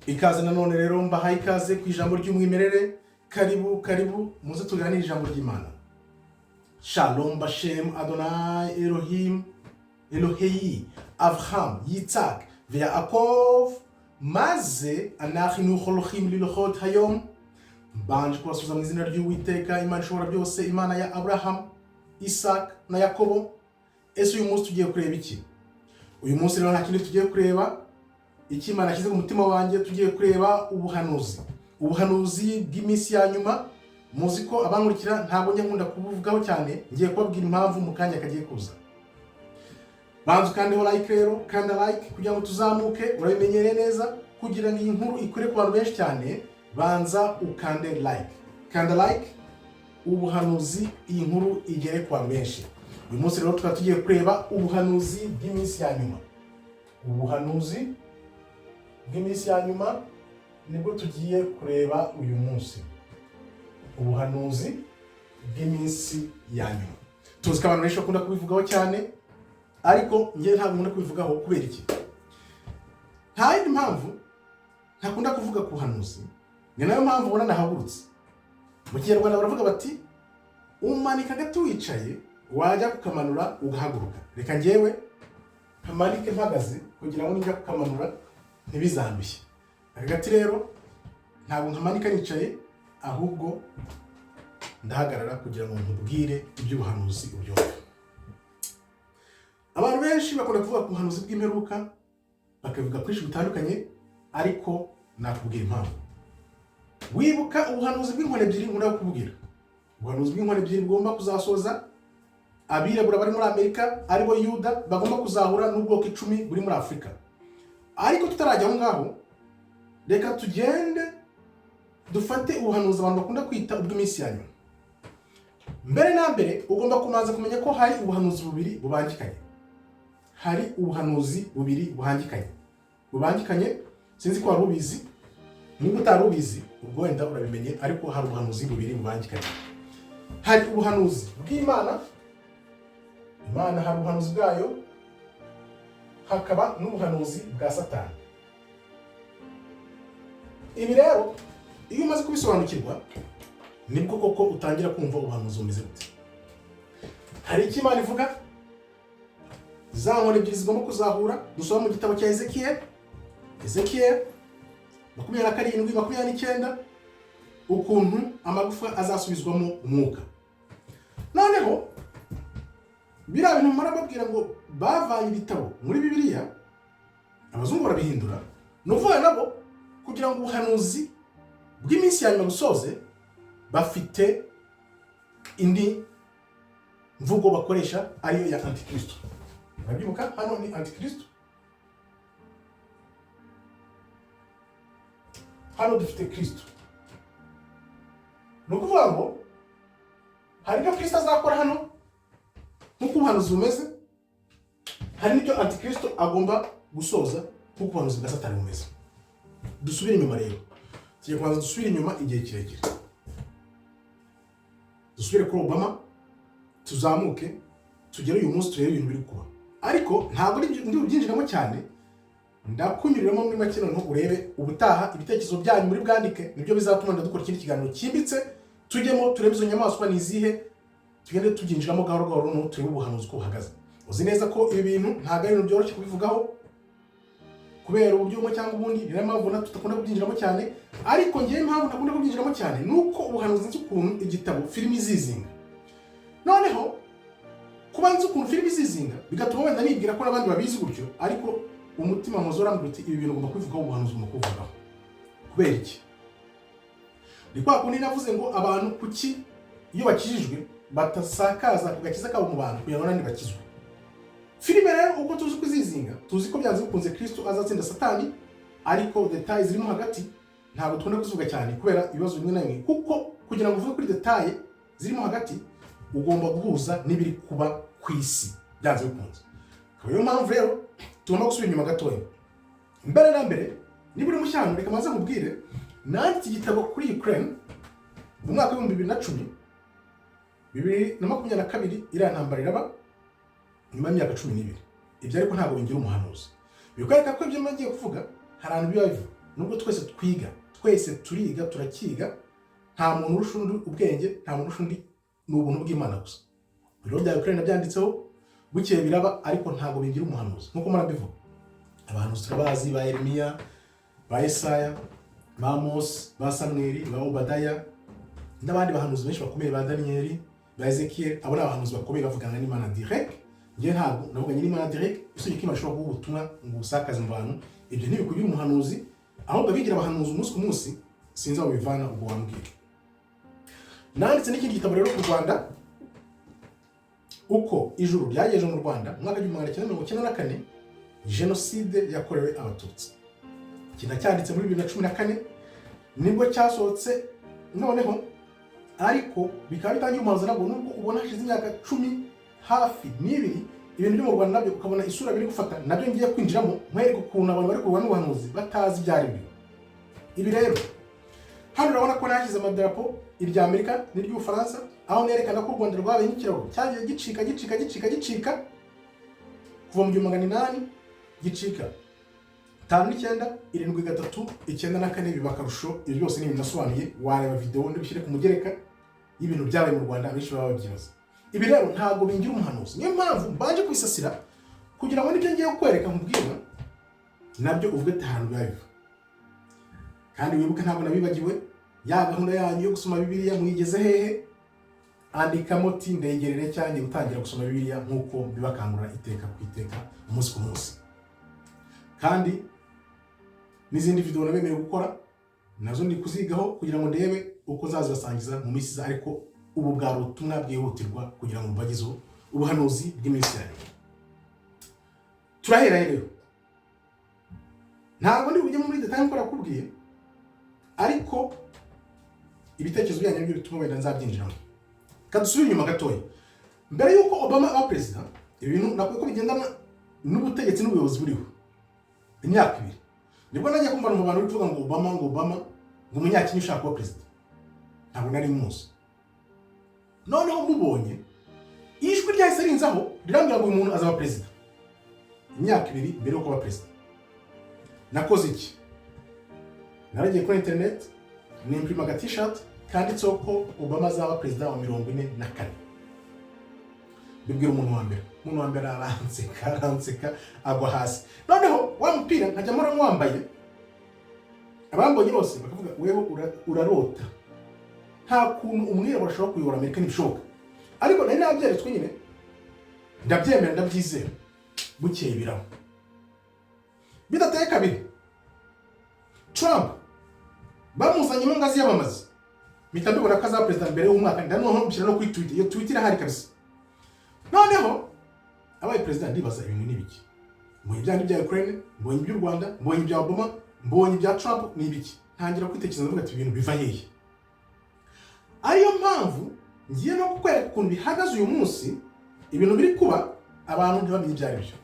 Ikaze nanone rero, mbahaye ikaze ku ijambo ry'umwimerere. Karibu, karibu, muze tuganire ijambo ry'Imana. Shalom bashem Adonai Elohim Elohei Avraham Yitzhak veYaakov. Maze anachinu holochim lilochot hayom. Mbanje kubasuhuza mu izina ry'Uwiteka Imana ishobora byose, Imana ya Abraham, Isaac na Yakobo. Ese uyu munsi tugiye kureba iki? Uyu munsi rero nta kindi tugiye kureba, icyo Imana yashyize ku mutima wanjye, tugiye kureba ubuhanuzi, ubuhanuzi bw'iminsi ya nyuma. Muzi ko abankurikira ntabwo njya nkunda kubuvugaho cyane. Ngiye kubabwira impamvu mu kanya kagiye kuza. Banza ukandeho like rero, kanda like kugira ngo tuzamuke. Urabimenyereye neza. Kugira ngo iyi nkuru ikwire ku bantu benshi cyane, banza ukande like, kanda like, ubuhanuzi, iyi nkuru igere ku bantu benshi. Uyu munsi rero tukaba tugiye kureba ubuhanuzi bw'iminsi ya nyuma. Ubuhanuzi bw'iminsi ya nyuma nibwo tugiye kureba uyu munsi, ubuhanuzi bw'iminsi ya nyuma. Tuzi ko abantu benshi bakunda kubivugaho cyane, ariko njye ntabwo nkunda kubivugaho. Kubera iki? Nta yindi mpamvu ntakunda kuvuga ku buhanuzi, ni nayo mpamvu ubona nahagurutse. Mu Kinyarwanda baravuga bati: "Umanika agati wicaye, wajya kukamanura ugahaguruka." Reka njyewe nkamanike mpagaze kugira ngo nijya kukamanura ntibizandushye. Aka gati rero ntabwo nkamanika nicaye, ahubwo ndahagarara kugira ngo nkubwire iby'ubuhanuzi ubyumve. Abantu benshi bakunda kuvuga ku buhanuzi bw'imperuka, bakabivuga kwinshi gutandukanye, ariko nakubwira impamvu. Wibuka ubuhanuzi bw'inkoni ebyiri nkunda kukubwira, ubuhanuzi bw'inkoni ebyiri bugomba kuzasoza abirabura bari muri Amerika, aribo Yuda, bagomba kuzahura n'ubwoko 10 buri muri Afurika. Ariko tutarajya aho ngaho, reka tugende dufate ubuhanuzi abantu bakunda kwita ubw'iminsi ya nyuma. Mbere na mbere ugomba kubanza kumenya ko hari ubuhanuzi bubiri bubangikanye. Hari ubuhanuzi bubiri buhangikanye, bubangikanye. Sinzi ko wari ubizi. Niba utari ubizi, ubwo wenda urabimenye. Ariko hari ubuhanuzi bubiri bubangikanye. Hari ubuhanuzi bw'Imana, Imana hari ubuhanuzi bwayo, hakaba n'ubuhanuzi bwa Satani. Ibi rero iyo umaze kubisobanukirwa, nibwo koko utangira kumva ubuhanuzi bumeze gute. Hari icyo Imana ivuga, za nkoni ebyiri zigomba kuzahura, dusoma mu gitabo cya Ezekiyeli, Ezekiyeli 27, 29, ukuntu amagufa azasubizwamo umwuka. Noneho biriya bintu mpora babwira ngo bavanye ibitabo muri Bibiliya, abazungu barabihindura, ni ukuvuga nabo kugira ngo ubuhanuzi bw'iminsi ya nyuma busoze, bafite indi mvugo bakoresha, ariyo ya Antikristo. Urabyibuka, hano ni Antikristo, hano dufite Kristo. Ni ukuvuga ngo hari ibyo Kristo azakora hano nk'uko ubuhanuzi bumeze, hari n'ibyo Antikristo agomba gusoza nk'uko ubuhanuzi bwa Satani bumeze. Dusubire inyuma rero, tugiye kubanza dusubire inyuma igihe kirekire, dusubire kuri Obama, tuzamuke tugere uyu munsi, turebe ibintu biri kuba. Ariko ntabwo ndi bubyinjiramo cyane, ndakunyuriramo muri make, noneho urebe. Ubutaha ibitekerezo byanyu muri bwandike, nibyo bizatuma dukora ikindi kiganiro cyimbitse, tujyemo turebe izo nyamaswa ni izihe, tugende tubyinjiramo gahoro gahoro, noneho turebe ubuhanuzi uko buhagaze. Uzi neza ko ibi bintu ntabwo ari ibintu byoroshye kubivugaho kubera uburyo bumwe cyangwa ubundi. Ni nayo mpamvu natwe tudakunda kubyinjiramo cyane. Ariko ngewe impamvu ntakunda kubyinjiramo cyane ni uko ubuhanuzi nzi ukuntu igitabo filimi izizinga. Noneho kuba nzi ukuntu filimi izizinga bigatuma wenda nibwira ko n'abandi babizi gutyo, ariko umutima muzo urambwira uti: "Ibi bintu ugomba kubivugaho, ubuhanuzi ugomba kubuvugaho." Kubera iki? Ni kwa kundi navuze ngo abantu kuki iyo bakijijwe batasakaza ku gakiza kabo mu bantu kugira ngo n'abandi bakizwe? Filime rero uko tuzi ko izizinga, tuzi ko byanze bikunze Kristo azatsinda Satani, ariko détails zirimo hagati ntabwo dukunda kuzivuga cyane kubera ibibazo bimwe na bimwe, kuko kugira ngo uvuge kuri détails zirimo hagati ugomba guhuza n'ibiri kuba ku isi byanze bikunze. Akaba ariyo mpamvu rero tugomba gusubira inyuma gatoya. Mbere na mbere, niba uri mushya hano, reka maze nkubwire: nanditse igitabo kuri Ukraine mu mwaka w'2010. 2022 iriya ntambara iraba, nyuma y'imyaka 12. Ibyo ariko ntabwo bingira umuhanuzi, bikwereka ko ibyo ngiye kuvuga hari ahantu biba biva. Nubwo twese twiga, twese turiga, turakiga, nta muntu urusha undi ubwenge, nta muntu urusha undi, ni ubuntu bw'Imana gusa. Ibiro bya Ukraine nabyanditseho, bukeye biraba, ariko ntabwo bigira umuhanuzi nkuko murabivuga. Abahanuzi turabazi: ba Yeremiya, ba Yesaya, ba Mose, ba Samweli, ba Obadaya n'abandi bahanuzi benshi bakomeye, ba Daniyeli, ba Ezekiel. Abo ni abahanuzi bakomeye bavugana n'Imana direct. Njye ntabwo navuganye n'Imana direct, usibye ko Imana ishobora guha ubutumwa ngo busakaze mu bantu. Ibyo ntibikugira umuhanuzi, ahubwo abigira abahanuzi umunsi ku munsi sinzi aho bivana. Ubwo wambwira. Nanditse n'ikindi gitabo rero ku Rwanda, uko ijuru ryagejeje mu Rwanda mu mwaka w'1994, jenoside yakorewe Abatutsi. Iki nacyanditse muri 2014, nibwo cyasohotse. Noneho ariko bikaba bitangira umuhanuzi nabwo, nubwo ubona hashize imyaka 12 ibintu byo mu Rwanda nabyo ukabona isura biri gufata. Nabyo ngiye kwinjiramo nkwereka ukuntu abantu bari kurwana n'ubuhanuzi batazi ibyo ari byo. Ibi rero hano urabona ko nashyize amadarapo, irya Amerika n'iry'Ubufaransa, aho nerekana ko u Rwanda rwabaye nk'ikiraro cyagiye gicika, gicika, gicika, gicika kuva mu 1800, gicika 59, 73, 94, biba akarusho. Ibyo byose ni ibintu nasobanuye, wareba videwo ndibishyire ku mugereka y'ibintu byabaye mu Rwanda, abenshi baba babyibaza. Ibi rero ntabwo bingira umuhanuzi, niyo mpamvu mbanje kwisasira kugira ngo nibyo ngiye kukwereka nkubwira nabyo uvuge ati ahantu biba biva. Kandi wibuke, ntabwo nabibagiwe ya gahunda yanyu yo gusoma Bibiliya. Mwigeze hehe? Andikamo ti ndegerere cyane gutangira gusoma Bibiliya nk'uko bibakangurira iteka ku iteka, umunsi ku munsi. Kandi n'izindi video nabemerewe gukora nazo ndi kuzigaho kugira ngo ndebe uko nzazibasangiza mu minsi iza, ariko ubu bwari ubutumwa bwihutirwa kugira ngo mbagezeho ubuhanuzi bw'iminsi ya nyuma. Turahera rero, ntabwo ndi bujye muri détails nk'uko nakubwiye, ariko ibitekerezo byanyu nibyo bituma wenda nzabyinjiramo. Reka dusubire inyuma gatoya, mbere y'uko Obama aba perezida. Ibintu nakwiye ko bigendana n'ubutegetsi n'ubuyobozi buriho. Imyaka 2 nibwo najya kumva mu bantu bari kuvuga ngo Obama, ngo Obama, ngo umunyakenya ushaka kuba perezida. Ntabwo nari muzi. Noneho mubonye, ijwi ryahise rinzaho rirambwira ngo uyu muntu azaba perezida. Imyaka 2 mbere yo kuba perezida nakoze iki? Naragiye kuri interineti, nimpirima aga T-shirt kanditseho ko Obama azaba perezida wa 44. Bibwira umuntu wa mbere, umuntu wa mbere aranseka, aranseka agwa hasi. Noneho wa mupira nkajya mpora mwambaye, abambonye bose bakavuga: "Weho urarota, nta kuntu umwirabura ashobora kuyobora Amerika, ntibishoboka." Ariko nari nabyeretswe nyine, ndabyemera, ndabyizera. Bukeye biraba. Bidateye kabiri, Trump bamuzanyemo ngo aziyamamaze, mpita mbibona ko azaba perezida mbere y'umwaka. Ndanoneho mbishyira no kuri Twitter, iyo Twitter irahari kabisa. Noneho abaye perezida, ndibaza ibintu ni ibiki? Mbonye ibyaha bya Ukraine, mbonye iby'u Rwanda, mbonye ibya Obama, mbonye ibya Trump, ni ibiki? Ntangira kwitekereza, ndavuga ati ibintu biva hehe? Ariyo mpamvu ngiye no kukwereka ukuntu bihagaze uyu munsi, ibintu biri kuba abantu ntibamenye ibyo ari byo.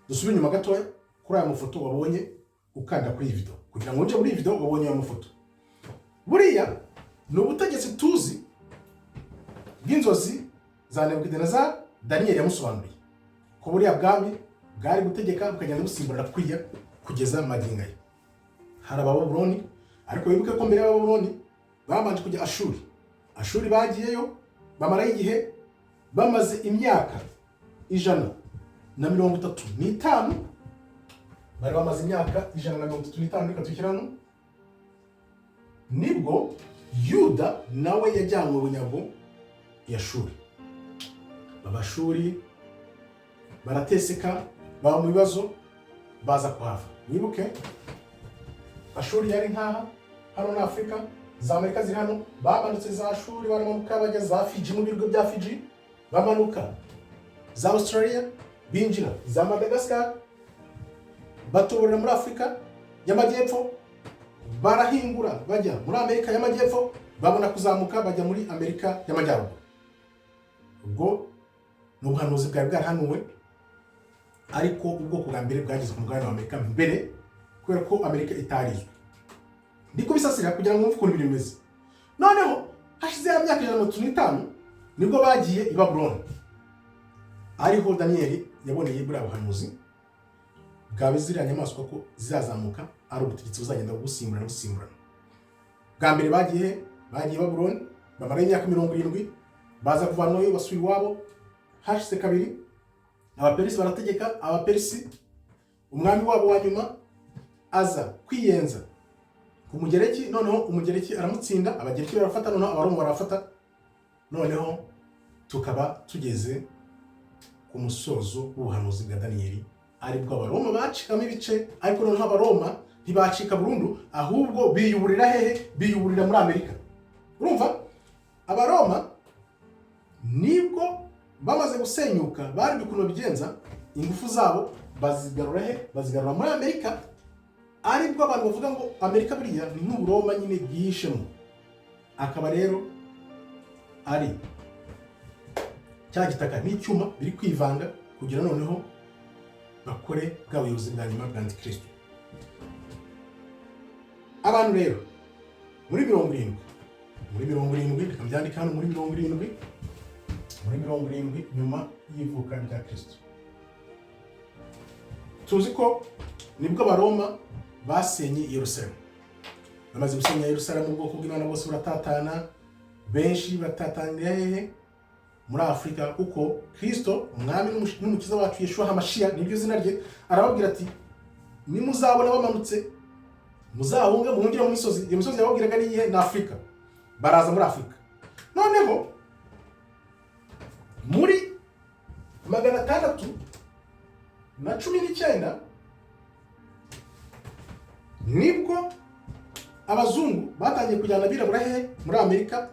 Dusubire inyuma gatoya kuri aya mafoto wabonye ukanda kuri iyi video. Kugira ngo uje muri iyi video wabonye aya mafoto, buriya ni ubutegetsi tuzi bw'inzozi za Nebukadinezari. Daniyeli yamusobanuriye ko buriya bwami bwari gutegeka bukagenda busimburana kuriya kugeza magingo aya. Hari Abababuloni, ariko wibuke ko mbere y'Ababuloni babanje kujya Ashuri. Ashuri bagiyeyo bamarayo igihe, bamaze imyaka 135. Bari bamaze imyaka 135, reka tuyishyire hano. Nibwo Yuda nawe yajyanywe bunyago i Ashuri. Abashuri barateseka, baba mu bibazo, baza kuhava. Wibuke Ashuri yari nkaha hano ni Afurika, za Amerika ziri hano. Bamanutse za Ashuri, baramanuka bajya za Fiji, mu birwa bya Fiji, bamanuka za Australia, binjira za Madagascar, batoborera muri Afurika y'Amajyepfo, barahingura bajya muri Amerika y'Amajyepfo, babona kuzamuka bajya muri Amerika y'Amajyaruguru. Ubwo ni ubuhanuzi bwari bwarahanuwe, ariko ubwoko bwa mbere bwageze ku mugabane wa Amerika mbere, kubera ko Amerika itarizwe. Ndi kubisasira kugira ngo mwumve ukuntu ibintu bimeze. Noneho hashize ya myaka 135, nibwo bagiye i Babuloni, ariho Daniyeli yaboneye buriya buhanuzi. Bwaba ziriya nyamaswa ko zizazamuka, ari ubutegetsi buzagenda busimburana busimburana. Bwa mbere bagiye he? Bagiye Babuloni, bamarayo imyaka 70, baza kuvanwayo, basubira iwabo. Hashize kabiri Abaperisi barategeka. Abaperisi, umwami wabo wa nyuma aza kwiyenza ku Mugereki, noneho Umugereki aramutsinda, Abagereki barafata, noneho Abaroma barafata. Noneho tukaba tugeze ku musozo w'ubuhanuzi bwa Daniyeli, aribwo Abaroma bacikamo ibice. Ariko noneho Abaroma ntibacika burundu, ahubwo biyuburira hehe? Biyuburira muri Amerika. Urumva, Abaroma nibwo bamaze gusenyuka, bari ukuntu babigenza, ingufu zabo bazigarura he? Bazigarura muri Amerika. Aribwo abantu bavuga ngo Amerika buriya ni nk'Uburoma nyine bwihishemo. Akaba rero ari cya gitaka n'icyuma biri kwivanga kugira noneho bakore bwa buyobozi bwa nyuma bwa Antikristo. Abantu rero muri 70, muri 70, reka mbyandike hano, muri 70, muri 70 nyuma y'ivuka rya Kristo, tuzi ko nibwo Abaroma basenye Yerusalemu. Bamaze gusenya Yerusalemu, ubwoko bw'Imana bwose buratatana. Benshi batatanira hehe? Muri Afurika, kuko Kristo Umwami n'Umukiza wacu, Yeshua Hamashiya niryo zina rye, arababwira ati: "Nimuzabona bamanutse, muzahunge, muhungire mu misozi." Iyo misozi yababwiraga ni iyihe? Ni Afurika. Baraza muri Afurika. Noneho muri 619 nibwo abazungu batangiye kujyana abirabura hehe? Muri Amerika,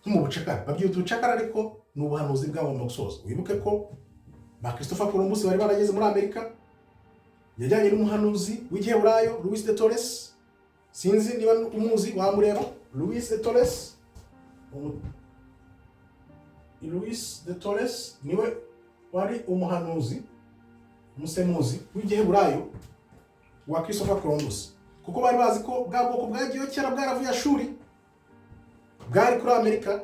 nko mu bucakara. Babyita ubucakara, ariko ni ubuhanuzi bwagomba gusoza. Wibuke ko ba Christopher Columbus bari barageze muri Amerika, yajyanye n'umuhanuzi w'Igiheburayo Luis de Torres. Sinzi niba umuzi, wamureba. Luis de Torres, Luis de Torres niwe wari umuhanuzi, umusemuzi w'Igiheburayo wa Christopher Columbus, kuko bari bazi ko bwa bwoko bwagiyeho kera, bwaravuye Ashuri, bwari kuri Amerika,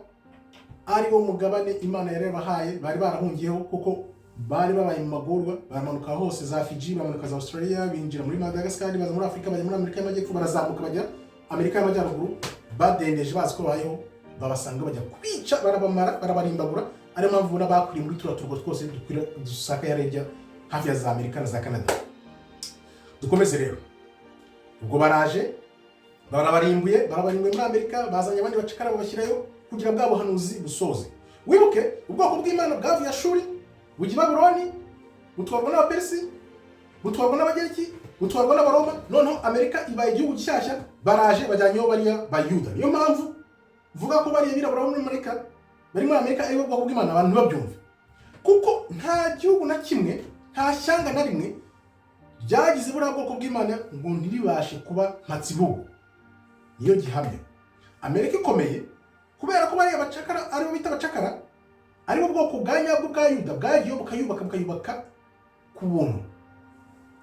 ari wo mugabane Imana yari yarabahaye, bari barahungiyeho, kuko bari babaye mu magorwa. Baramanuka hose za Fiji, bamanuka za Australia, binjira muri Madagascar, baza muri Afurika, bajya muri Amerika y'Amajyepfo, barazamuka bajya Amerika y'Amajyaruguru, badendeje, bazi ko babayeho. Babasanga, bajya kubica, barabamara, barabarimbagura. Ariyo mpamvu ubona bakuriye muri turiya turwa twose dukwira dusaka yarebya hafi ya za Amerika na za Canada. Dukomeze rero. Ubwo baraje barabarimbuye, barabarimbuye muri Amerika, bazanye abandi bacakara babashyirayo kugira bwa buhanuzi busoze. Wibuke, ubwoko bw'Imana bwavuye Ashuri, bujya i Babuloni, butwarwa n'Abaperisi, butwarwa n'Abagereki, butwarwa n'Abaroma. Noneho Amerika ibaye igihugu gishyashya, baraje bajyanyeho bariya Bayuda. Niyo mpamvu mvuga ko bariya birabura bo muri Amerika, bari muri Amerika, aribo bwoko bw'Imana. Abantu ntibabyumve, kuko nta gihugu na kimwe, nta shyanga na rimwe ryagize buriya bwoko bw'Imana ngo ntiribashe kuba mpatsibihugu. Niyo gihamya. Amerika ikomeye kubera ko bariya bacakara, aribo bita abacakara, aribo bwoko bwa nyabwo bwa Yuda, bwagiyeho bukayubaka, bukayubaka ku buntu.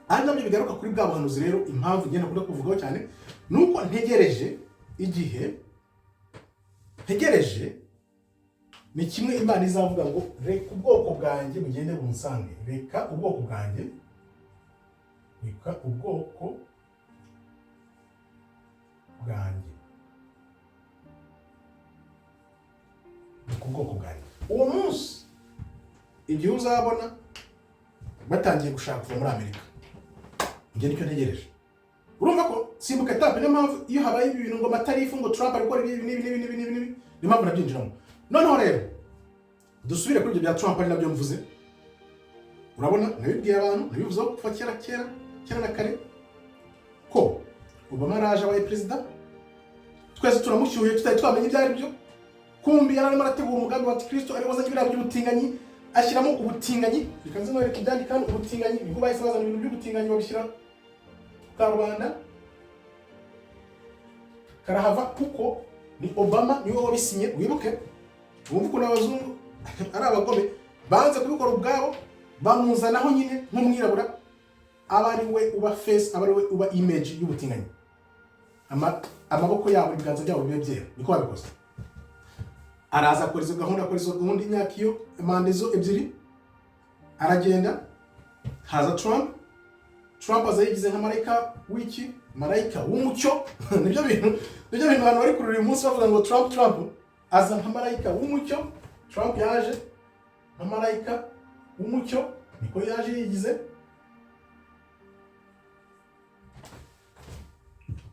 Ari nabyo bigaruka kuri bwa buhanuzi. Rero impamvu ngenda kunda kuvugaho cyane ni uko ntegereje igihe, ntegereje ni kimwe Imana izavuga ngo: "Reka ubwoko bwanjye bugende bunsange, reka ubwoko bwanjye, reka ubwoko bwanjye, reka ubwoko bwanjye." Uwo munsi, igihe uzabona batangiye gushaka kuva muri Amerika, njye nicyo ntegereje. Urumva ko simbuka étape. Niyo mpamvu iyo habaye ibi bintu ngo ama tariff, ngo Trump ari gukora ibi n'ibi n'ibi n'ibi n'ibi n'ibi, niyo mpamvu nabyinjiramo. Noneho rero dusubire kuri ibyo bya Trump, ari nabyo mvuze. Urabona, nabibwiye abantu, nabivuzeho kuva kera kera kera na kare, ko Obama araje abaye perezida, twese turamushyuye, tutari twamenya ibyo ari byo. Kumbi yari arimo arategura umugambi wa Antikristo, ari wazanye biriya by'ubutinganyi, ashyiramo ubutinganyi. Reka nze nkwereke ibyandika hano. Ubutinganyi, nibwo bahise bazana ibintu by'ubutinganyi, babishyira ku karubanda karahava, kuko ni Obama niwe wabisinye. Wibuke, wumve ukuntu abazungu ari abagome: banze kubikora ubwabo, bamuzanaho nyine nk'umwirabura, aba ari we uba face, aba ari we uba image y'ubutinganyi. Amaboko yabo, ibiganza byabo bibe byera. Niko babikoze. Araza akora izo gahunda, akora izo gahunda imyaka iyo, manda izo ebyiri, aragenda. Haza Trump. Trump aza yigize nka marayika w'iki? Marayika w'umucyo. Nibyo bintu abantu bari kurira uyu munsi, bavuga ngo Trump, Trump aza nka marayika w'umucyo. Trump yaje nka marayika w'umucyo, niko yaje yigize.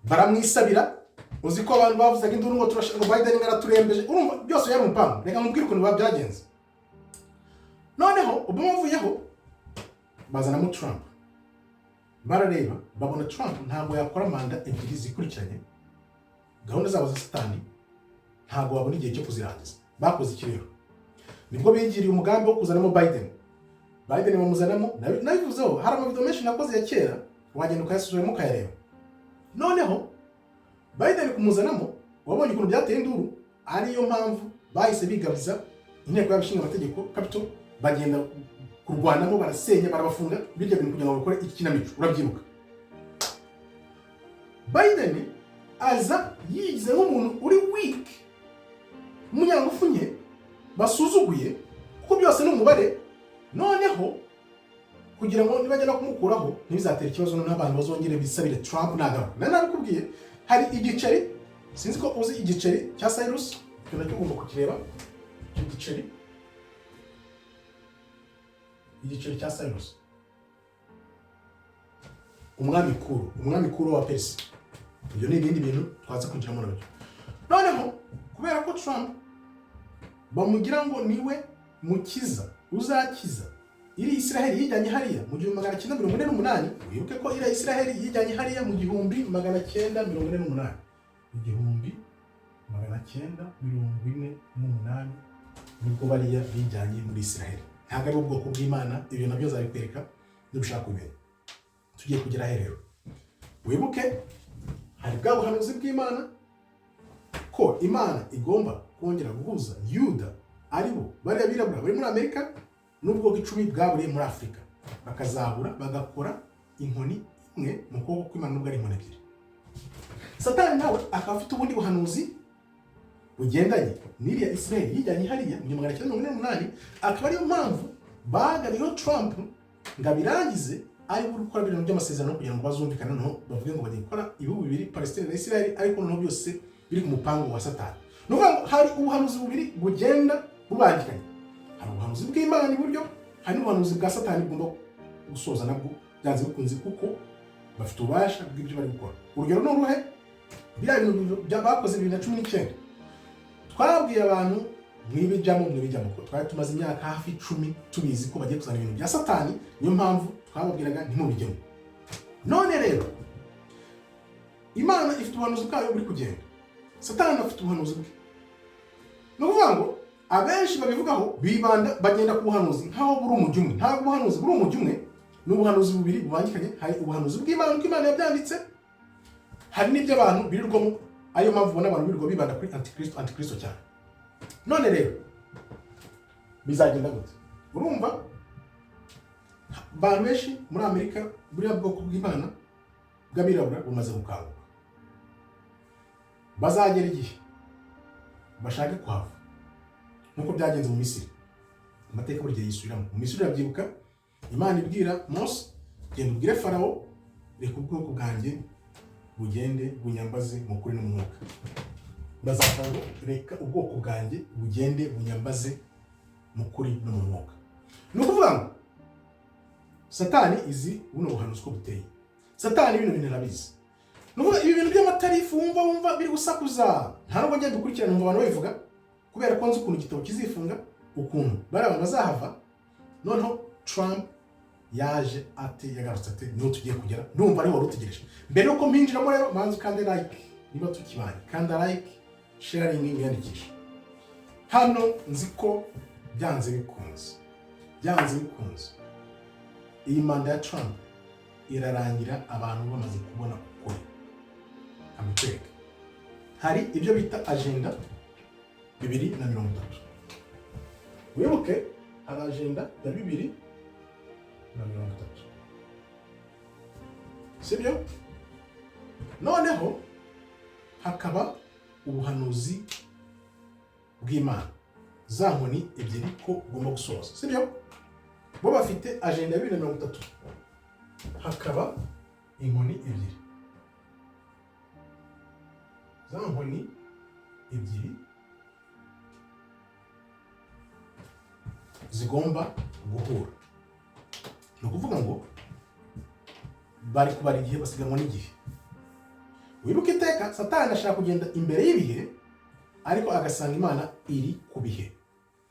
Baramwisabira. Uzi ko abantu bavuzaga induru ngo turashaka ngo Biden ngo araturembeje? Urumva byose yari umupango. Reka nkubwire ukuntu biba byagenze. Noneho Obama avuyeho, bazanamo Trump. Barareba babona Trump ntabwo yakora manda ebyiri zikurikiranye. Gahunda zabo za Satani ntabwo babona igihe cyo kuzirangiza. Bakoze iki rero? Nibwo bigiriye umugambi wo kuzanamo Biden. Biden bamuzanamo. Nabivuzeho, hari amavideo menshi nakoze ya kera, wagenda ukayasubiramo ukayareba. Noneho Biden kumuzanamo, wabonye ukuntu byateye induru. Ariyo mpamvu bahise bigabiza inteko y'abashinga amategeko, Capitol, bagenda kurwanamo, barasenya, barabafunga birya bintu kugira ngo bakore ikinamico. Urabyibuka? Biden aza yigize nk'umuntu uri weak, umunyangufu nke basuzuguye, kuko byose ni umubare. Noneho kugira ngo nibajya no kumukuraho ntibizatere ikibazo, noneho abantu bazongere bisabire Trump nagaruka. Nari nabikubwiye, hari igiceri, sinzi ko uzi igiceri cya Cyrus. Icyo nacyo ugomba kukireba, icyo giceri, igiceri cya Cyrus, umwami Kuro wa Perisi. Ibyo ni ibindi bintu twaza kwinjiramo nabyo. Noneho kubera ko Trump bamugira ngo niwe mukiza uzakiza iri Israheli yijyanye hariya mu 1948, wibuke ko iriya Israheli yijyanye hariya mu 1948, 1948 nibwo bariya bijyanye muri Israheli. Ntabwo ari ubwoko bw'Imana. Ibyo nabyo nzabikwereka niba kubimenya. Tugiye kugera he rero? Wibuke hari bwa buhanuzi bw'Imana ko Imana igomba kongera guhuza Yuda, aribo bariya birabura bari muri Amerika, n'ubwoko 10 bwaburiye muri Afurika, bakazahura bagakora inkoni imwe mu kuboko kw'Imana, nubwo ari inkoni ebyiri. Satani nawe akaba afite ubundi buhanuzi bugendanye n'iriya Israel yijyanye hariya mu 1948, akaba ariyo mpamvu bagariyeho Trump ngo abirangize, ari we uri gukora ibintu by'amasezerano kugira ngo bazumvikane, noneho bavuge ngo bagiye gukora ibihugu bibiri, Palestine na Israel, ariko noneho byose biri ku mupango wa Satani. Ni ukuvuga ngo hari ubuhanuzi bubiri bugenda bubangikanye. Hari ubuhanuzi bw'Imana iburyo, hari n'ubuhanuzi bwa Satani bugomba gusoza nabwo byanze bikunze, kuko bafite ububasha bw'ibyo bari gukora. Urugero ni uruhe? Biriya bintu bakoze 2019, twabwiye abantu mwibijyamo, mwibijyamo, kuko twari tumaze imyaka hafi 10 tubizi ko bagiye kuzana ibintu bya Satani. Niyo mpamvu twababwiraga ntimubijyemo. None rero Imana ifite ubuhanuzi bwayo buri kugenda, Satani afite ubuhanuzi bwe. Ni ukuvuga ngo abenshi babivugaho bibanda, bagenda ku buhanuzi nk'aho buri umujyi umwe. Ntabwo ubuhanuzi buri umujyi umwe, ni ubuhanuzi bubiri bubangikanye. Hari ubuhanuzi bw'Imana uko Imana yabyanditse, hari n'ibyo abantu birirwamo. Ariyo mpamvu ubona abantu birirwa bibanda kuri antikristo, antikristo cyane. None rero bizagenda gute? Urumva abantu benshi muri Amerika, buriya bwoko bw'Imana bw'abirabura bumaze gukanguka. Bazagera igihe bashake kuhava nk'uko byagenze mu Misiri. Amateka buri gihe yisubiramo. Mu Misiri, urabyibuka, Imana ibwira Mose: "Genda ubwire Farawo, reka ubwoko bwanjye bugende bunyambaze mu kuri no mu mwuka." Bazavuga ngo: "Reka ubwoko bwanjye bugende bunyambaze mu kuri no mu mwuka." Ni ukuvuga ngo Satani izi buno buhanuzi uko buteye. Satani bino bintu arabizi. Ni ukuvuga ibi bintu by'amatarifu wumva biri gusakuza, nta nubwo ngenda dukurikirana, numva abantu babivuga, kubera ko nzi ukuntu igitabo kizifunga, ukuntu bari abantu bazahava. Noneho Trump yaje ate? Yagarutse ate? Niho tugiye kugera. Ndumva ariho wari utegereje. Mbere yuko mpinjiramo rero, banza ukande like niba tukibanye, kanda like, sharing, wiyandikishe hano. Nzi ko byanze bikunze, byanze bikunze, iyi manda ya Trump irarangira abantu bamaze kubona ukuri. Amikwereka hari ibyo bita agenda 2030. Wibuke hari agenda ya 2030, sibyo? Noneho hakaba ubuhanuzi bw'Imana, za nkoni ebyiri ko ugomba gusoza, sibyo? Bo bafite agenda ya 2030, hakaba inkoni ebyiri. Za nkoni ebyiri zigomba guhura. Ni ukuvuga ngo bari kubara igihe, basiganwa n'igihe. Wibuke iteka Satani ashaka kugenda imbere y'ibihe, ariko agasanga Imana iri ku bihe.